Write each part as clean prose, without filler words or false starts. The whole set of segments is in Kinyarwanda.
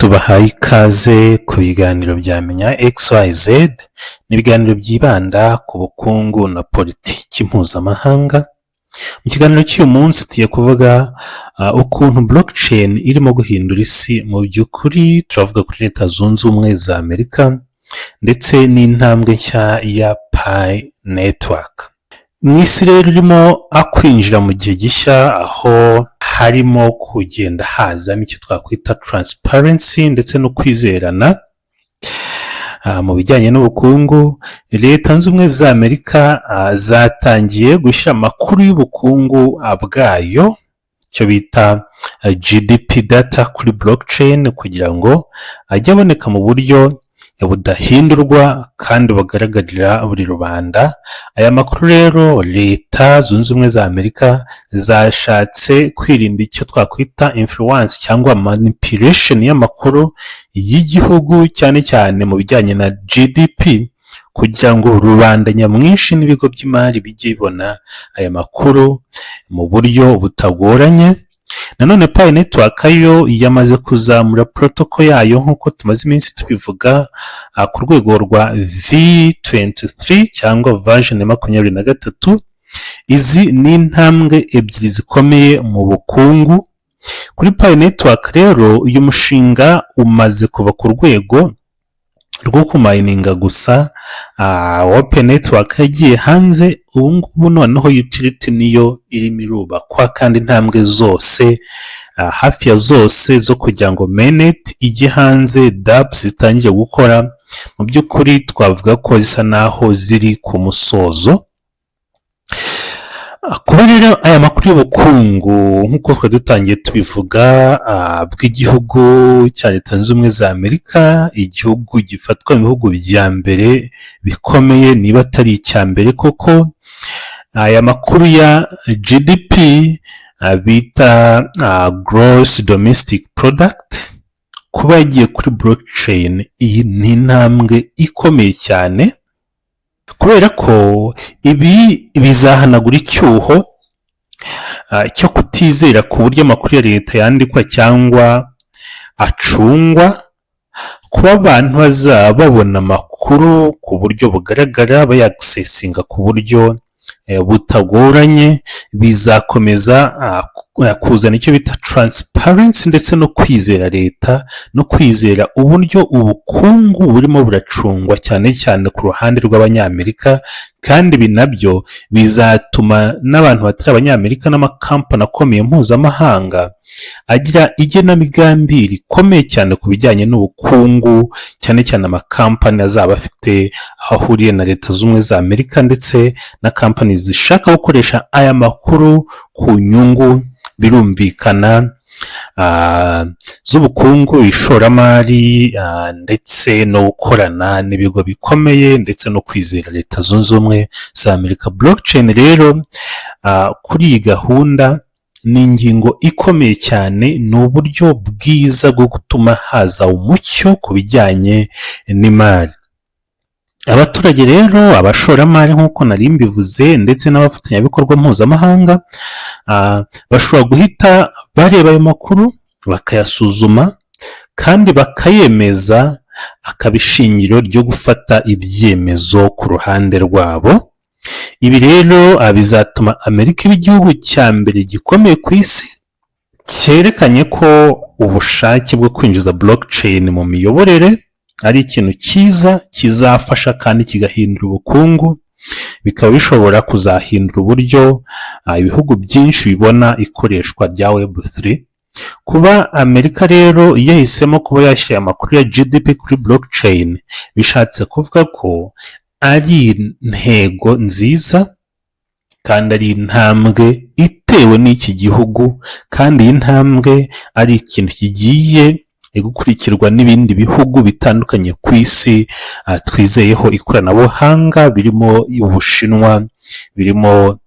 Tubahaye ikaze ku biganiro bya Menya XYZ, ni ibiganiro byibanda ku bukungu na politiki mpuzamahanga. Mu kiganiro cy'uyu munsi tugiye kuvuga ukuntu blockchain irimo guhindura isi. Mu by'ukuri turavuga kuri Leta Zunze Ubumwe za Amerika ndetse n'intambwe nshya ya Pi Network. Mu isi rero irimo kwinjira mu gihe gishya, aho harimo kugenda hazamo icyo twakwita transparency ndetse no kwizerana mu bijyanye n'ubukungu, Leta Zunze Ubumwe za Amerika zatangiye gushyira amakuru y'ubukungu bwayo, icyo bita GDP data, kuri blockchain kugira ngo ajye aboneka mu buryo budahindurwa kandi bugaragarira buri rubanda. Aya makuru rero, Leta Zunze Ubumwe za Amerika zashatse kwirinda icyo twakwita influence cyangwa manipulation y'amakuru y'igihugu, cyane cyane mu bijyanye na GDP, kugira ngo rubanda nyamwinshi n'ibigo by'imari bijye bibona aya makuru mu buryo butagoranye. Nanone Pi Network yo yamaze kuzamura protocol yayo, nk'uko tumaze iminsi tubivuga, ku rwego rwa V23 cyangwa version 23. Izi ni intambwe ebyiri zikomeye mu bukungu. Kuri Pi Network rero, uyu mushinga umaze kuva ku rwego rwo kumayininga gusa. Open network yagiye hanze, ubu ngubu noneho utility niyo irimo irubakwa, kandi intambwe zose, hafi ya zose, zo kugira ngo mainnet ijye hanze, dApps zitangire gukora, mu by'ukuri twavuga ko zisa naho ziri ku musozo. Kuba rero aya makuru y'ubukungu, nk'uko twari dutangiye tubivuga, bw'igihugu cya Leta Zunze Ubumwe za Amerika, igihugu gifatwa mu bihugu bya mbere bikomeye, niba atari icya mbere koko, aya makuru ya GDP bita gross domestic product, kuba yagiye kuri blockchain, iyi ni intambwe ikomeye cyane, kubera ko ibi bizahanagura icyuho cyo kutizera ku buryo amakuru ya leta yandikwa cyangwa acungwa. Kuba abantu bazaba babona amakuru ku buryo bugaragara, bayakisesinga ku buryo butagoranye, bizakomeza kuzana icyo bita transparency ndetse no kwizera leta no kwizera uburyo ubukungu burimo buracungwa, cyane cyane ku ruhande rw'Abanyamerika. Kandi ibi nabyo bizatuma n'abantu batari Abanyamerika n'amakampani akomeye mpuzamahanga agira igenamigambi rikomeye cyane ku bijyanye n'ubukungu, cyane cyane amakampani azaba afite aho ahuriye na Leta Zunze Ubumwe za Amerika ndetse na kampani zishaka gukoresha aya makuru ku nyungu, birumvikana, z'ubukungu, ishoramari ndetse no gukorana n'ibigo bikomeye ndetse no kwizera Leta Zunze Ubumwe za Amerika. Blockchain rero kuri iyi gahunda ni ingingo ikomeye cyane, ni uburyo bwiza bwo gutuma haza umucyo ku bijyanye n'imari. Abaturage rero, abashoramari, nk'uko nari mbivuze, ndetse n'abafatanyabikorwa mpuzamahanga bashobora guhita bareba ayo makuru, bakayasuzuma kandi bakayemeza, akaba ishingiro ryo gufata ibyemezo ku ruhande rwabo. Ibi rero bizatuma Amerika iba igihugu cya mbere gikomeye ku isi cyerekanye ko ubushake bwo kwinjiza blockchain mu miyoborere ari ikintu cyiza kizafasha kandi kigahindura ubukungu, bikaba bishobora kuzahindura uburyo ibihugu byinshi bibona ikoreshwa rya Web3. Kuba Amerika rero yahisemo kuba yashyira amakuru ya GDP kuri blockchain, bishatse kuvuga ko ari intego nziza kandi ari intambwe itewe n'iki gihugu, kandi iyi ntambwe ari ikintu kigiye gukurikirwa n'ibindi bihugu bitandukanye ku isi twizeyeho ikoranabuhanga, birimo Ubushinwa, birimo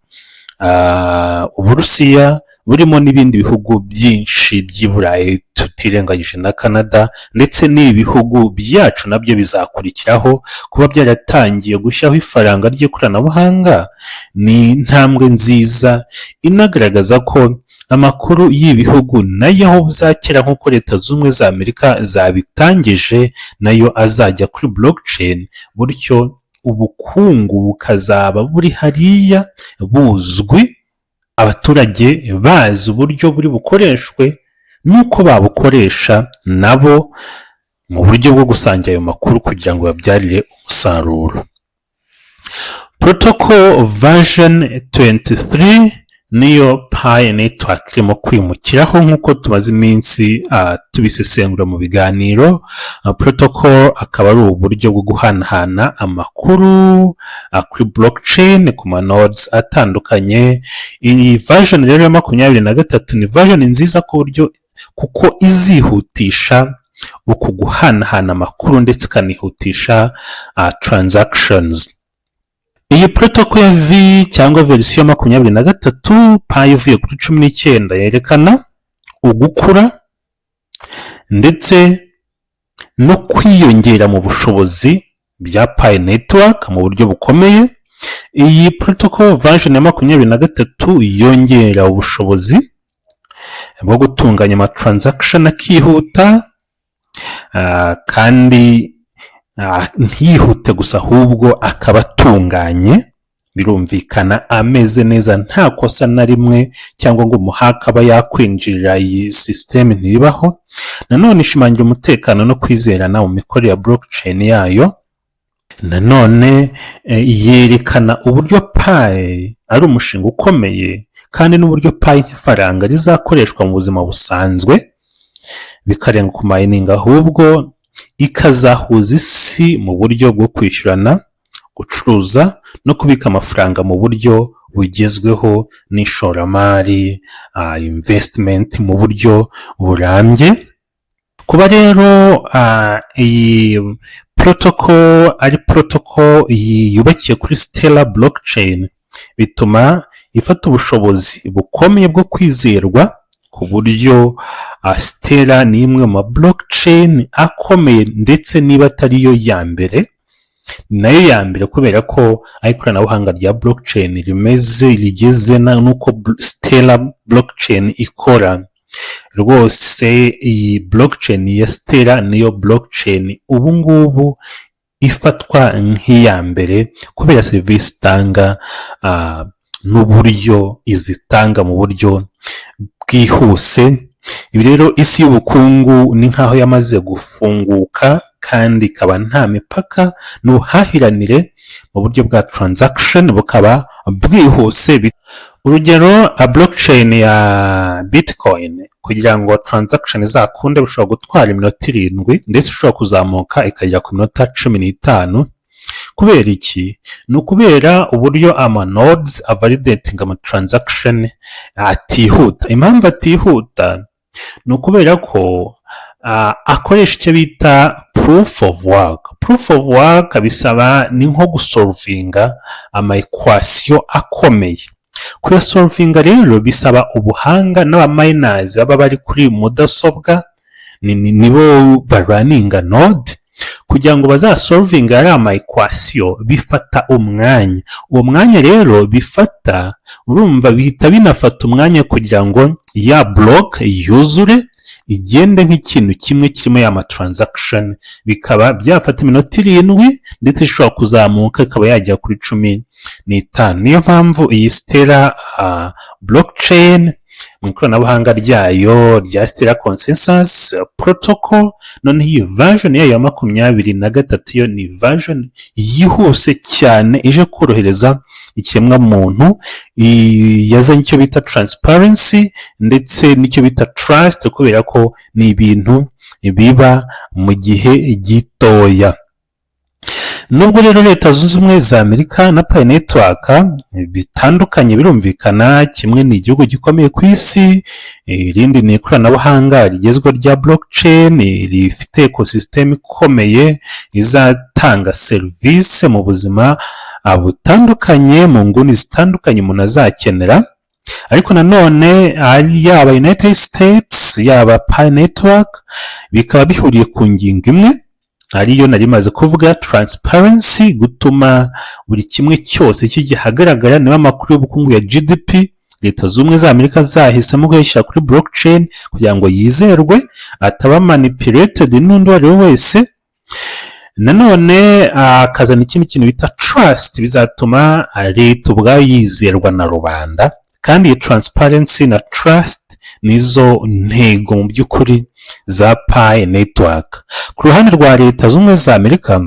Uburusiya, burimo n'ibindi bihugu byinshi by'i Burayi, tutirengagije na Canada, ndetse n'ibi bihugu byacu nabyo bizakurikiraho. Kuba byaratangiye gushyiraho ifaranga ry'ikoranabuhanga ni intambwe nziza inagaragaza ko Amakuru y'ibihugu nayo aho buzakera, nk'uko Leta Zunze Ubumwe za Amerika zabitangije, nayo azajya kuri blockchain, bityo ubukungu bukazaba buri hariya buzwi, abaturage bazi uburyo buri bukoreshwe n'uko babukoresha nabo mu buryo bwo gusangira ayo makuru kugira ngo babyarire umusaruro. Protocol version 23 niyo Pi Network irimo kwimukiraho, nk'uko tumaze iminsi tubisesengura mu biganiro. Protocol akaba ari uburyo bwo guhanahana amakuru kuri blockchain ku ma nodes atandukanye. Iyi version rero ya 23 ni version nziza ku buryo kuko izihutisha uku guhanahana amakuru ndetse ikanihutisha transactions. Iyi protocol ya V cyangwa verisiyo 23, Pi ivuye kuri 19, yerekana ugukura ndetse no kwiyongera mu bushobozi bya Pi Network mu buryo bukomeye. Iyi protocol version ya 23 yongera ubushobozi bwo gutunganya ama transaction akihuta, kandi ntiyihute gusa, ahubwo akaba atunganye, birumvikana ameze neza, nta kosa na rimwe cyangwa ngo umuhacker aba yakwinjirira iyi sisiteme, ntibibaho. Nanone ishimangira umutekano no kwizerana mu mikorere ya blockchain yayo. Nanone yerekana uburyo Pi ari umushinga ukomeye kandi n'uburyo Pi nk'ifaranga rizakoreshwa mu buzima busanzwe, bikarenga ku mining, ahubwo ikazahuza isi mu buryo bwo kwishyurana, gucuruza no kubika amafaranga mu buryo bugezweho n'ishoramari, investment, mu buryo burambye. Kuba rero iyi protocol ari protocol yubakiye kuri Stellar blockchain, bituma ifata ubushobozi bukomeye bwo kwizerwa, ku buryo Stellar ni imwe mu ma blockchain akomeye, ndetse niba atari yo ya mbere, nayo ya mbere, kubera ko aho ikoranabuhanga rya blockchain rimeze rigeze n'uko Stellar blockchain ikora, rwose iyi blockchain ya Stellar niyo blockchain ubu ngubu ifatwa nk'iya mbere kubera serivisi itanga n'uburyo izitanga mu buryo bwihuse. Ibi rero, isi y'ubukungu ni nk'aho yamaze gufunguka kandi ikaba nta mipaka, n'ubuhahiranire mu buryo bwa transaction bukaba bwihuse. Urugero, blockchain ya Bitcoin, kugira ngo transaction izakunde bishobora gutwara iminota 7, ndetse ishobora kuzamuka ikagera ku minota 15. Kubera iki? Ni ukubera uburyo ama nodes avalidatinga ama transaction atihuta. Impamvu atihuta ni ukubera ko akoresha icyo bita proof of work. Proof of work bisaba, ni nko gusolvinga ama equation akomeye. Kuyasolvinga rero bisaba ubuhanga n'aba miners baba bari kuri mudasobwa, nibo barunninga node kugira ngo bazasolvinge ariya ma equation, bifata umwanya. Uwo mwanya rero bifata, urumva bihita binafata umwanya kugira ngo ya block yuzure, igende nk'ikintu kimwe kirimo ya ma transaction, bikaba byafata iminota 7, ndetse ishobora kuzamuka ikaba yagera kuri 15. Niyo mpamvu iyi Stellar blockchain mu ikoranabuhanga ryayo rya Stellar Consensus Protocol, noneho iyi version yayo ya 23 yo ni version yihuse cyane, ije korohereza ikiremwamuntu, yazanye icyo bita transparency ndetse n'icyo bita trust, kubera ko ni ibintu biba mu gihe gitoya. Nubwo rero Leta Zunze Ubumwe za Amerika na Pi Network bitandukanye, birumvikana, kimwe ni igihugu gikomeye ku isi, irindi ni ikoranabuhanga rigezweho rya blockchain rifite ecosystem ikomeye izatanga serivisi mu buzima butandukanye, mu nguni zitandukanye umuntu azakenera. Ariko nanone yaba United States, yaba Pi Network, bikaba bihuriye ku ngingo imwe, ariyo nari maze kuvuga, transparency, gutuma buri kimwe cyose kijya ahagaragara, niba amakuru y'ubukungu ya GDP Leta Z'Ubumwe za Amerika zahisemo kuyashyira kuri blockchain kugira ngo yizerwe, ataba manipulated n'undi uwo ari we wese. Nanone akazana ikindi kintu bita trust, bizatuma leta ubwayo yizerwa na rubanda. Kandi iyi transparency na trust nizo ntego mu by'ukuri za Pi Network. Ku ruhande rwa Leta Z'Ubumwe za Amerika,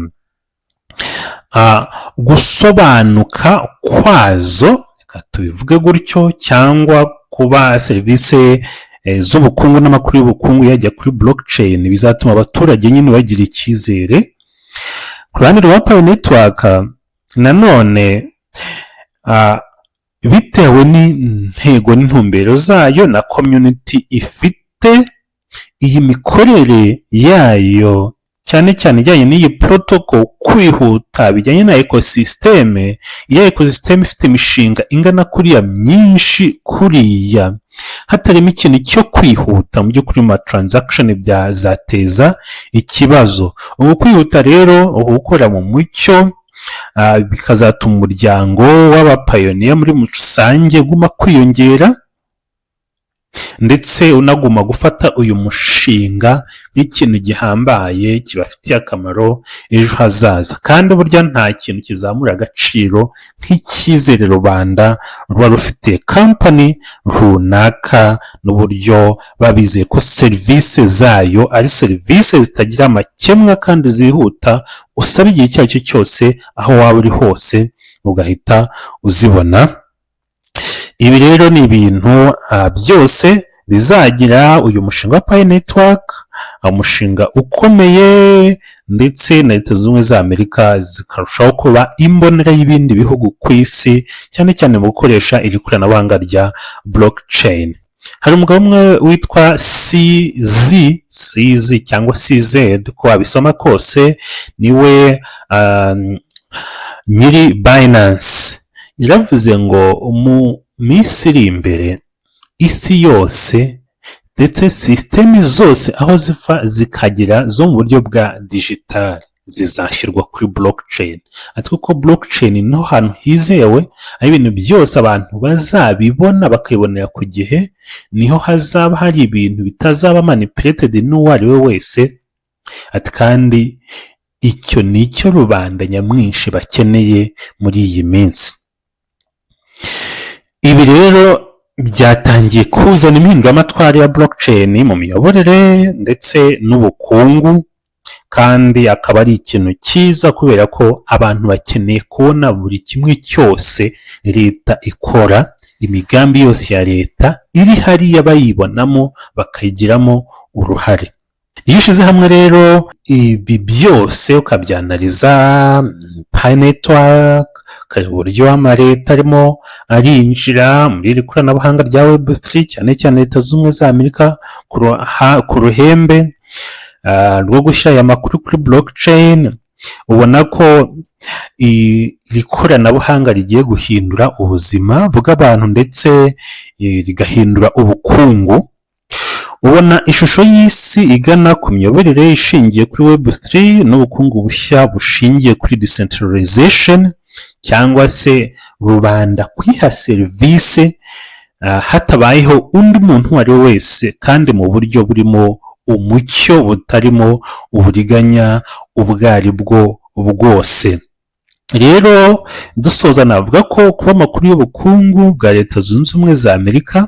gusobanuka kwazo, reka tubivuge gutyo, cyangwa kuba serivisi z'ubukungu n'amakuru y'ubukungu yajya kuri blockchain, bizatuma abaturage nyine bagira icyizere. Ku ruhande rwa Pi Network nanone, bitewe n'intego n'intumbero zayo na community ifite, iyi mikorere yayo, cyane cyane ijyanye n'iyi protocol, kwihuta bijyanye na ecosystem, iyo ecosystem ifite imishinga ingana kuriya myinshi kuriya, hatarimo ikintu cyo kwihuta, mu by'ukuri mu ma transaction byazateza ikibazo. Ubu kwihuta rero, ubu gukora mu mucyo, bikazatuma umuryango w'abapioneer muri rusange uguma kwiyongera, ndetse unaguma gufata uyu mushinga nk'ikintu gihambaye kibafitiye akamaro ejo hazaza. Kandi burya nta kintu kizamura agaciro nk'icyizere rubanda ruba rufitiye company runaka, n'uburyo babizeye ko serivisi zayo ari serivisi zitagira amakemwa kandi zihuta, usaba igihe icyo ari cyo cyose, aho waba uri hose ugahita uzibona. Ibi rero ni ibintu byose bizagira uyu mushinga wa Pi Network umushinga ukomeye, ndetse na Leta Zunze Ubumwe za Amerika zikarushaho kuba imbonera y'ibindi bihugu ku isi, cyane cyane mu gukoresha iri koranabuhanga rya blockchain. Hari umugabo umwe witwa CZ, CZ cyangwa CZ, uko wabisoma kose, niwe nyiri Binance. Yaravuze ngo mu minsi iri imbere isi yose, ndetse sisiteme zose aho ziva zikagera zo mu buryo bwa digital, zizashyirwa kuri blockchain. Ati kuko blockchain niho hantu hizewe, aho ibintu byose abantu bazabibona, bakabibonera ku gihe, niho hazaba hari ibintu bitazaba manipulated n'uwo ari we wese. Ati kandi icyo ni icyo rubanda nyamwinshi bakeneye muri iyi minsi. Ibi rero byatangiye kuzana impinduramatwara ya blockchain mu miyoborere ndetse n'ubukungu, kandi akaba ari ikintu cyiza kubera ko abantu bakeneye kubona buri kimwe cyose leta ikora, imigambi yose ya leta iri hariya bayibonamo, bakayigiramo uruhare. Iyo ushyize hamwe rero ibi byose, ukabyanariza Pi Network, ukareba uburyo amaleta arimo arinjira muri iri koranabuhanga rya Web3, cyane cyane Leta Zunze Ubumwe za Amerika ku ruhembe rwo gushyira aya makuru kuri blockchain, ubona ko iri koranabuhanga rigiye guhindura ubuzima bw'abantu, ndetse rigahindura ubukungu. Ubona ishusho y'isi igana ku miyoborere ishingiye kuri Web3 n'ubukungu bushya bushingiye kuri decentralization, cyangwa se rubanda kwiha serivisi hatabayeho undi muntu uwo ari we wese, kandi mu buryo burimo umucyo, butarimo uburiganya ubwo ari bwo bwose. Rero dusoza, navuga ko kuba amakuru y'ubukungu bwa Leta Zunze Ubumwe za Amerika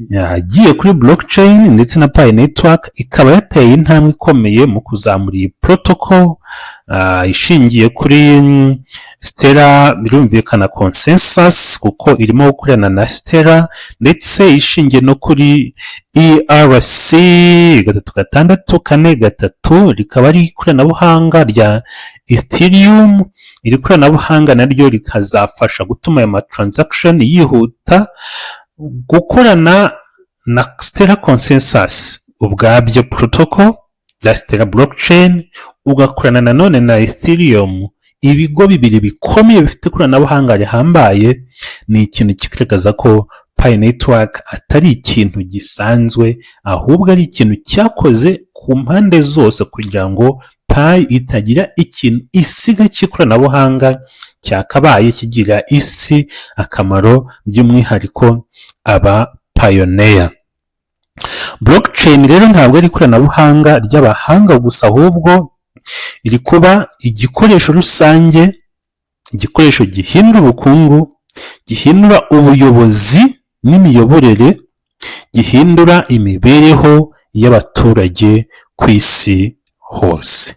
yagiye kuri blockchain, ndetse na Pi Network ikaba yateye intambwe ikomeye mu kuzamura iyi protocol ishingiye kuri Stellar, birumvikana consensus kuko irimo gukorana na Stellar, ndetse ishingiye no kuri ERC 36443, rikaba ari ikoranabuhanga rya Ethereum. Iri koranabuhanga naryo rikazafasha gutuma ayo ma transaction yihuta. Gukorana na Stellar consensus ubwabyo, protocol ya Stellar blockchain, ugakorana nanone na Ethereum, ibigo bibiri bikomeye bifite ikoranabuhanga rihambaye, ni ikintu kigaragaza ko Pi Network iri Pi Network atari ikintu gisanzwe, ahubwo ari ikintu cyakoze ku mpande zose kugira ngo Pi itagira ikintu isiga cy'ikoranabuhanga cyakabaye kigira isi akamaro, by'umwihariko aba pioneer. Blockchain rero ntabwo ari ikoranabuhanga ry'abahanga gusa, ahubwo iri kuba igikoresho rusange, igikoresho gihindura ubukungu, gihindura ubuyobozi n'imiyoborere, gihindura imibereho y'abaturage ku isi hose.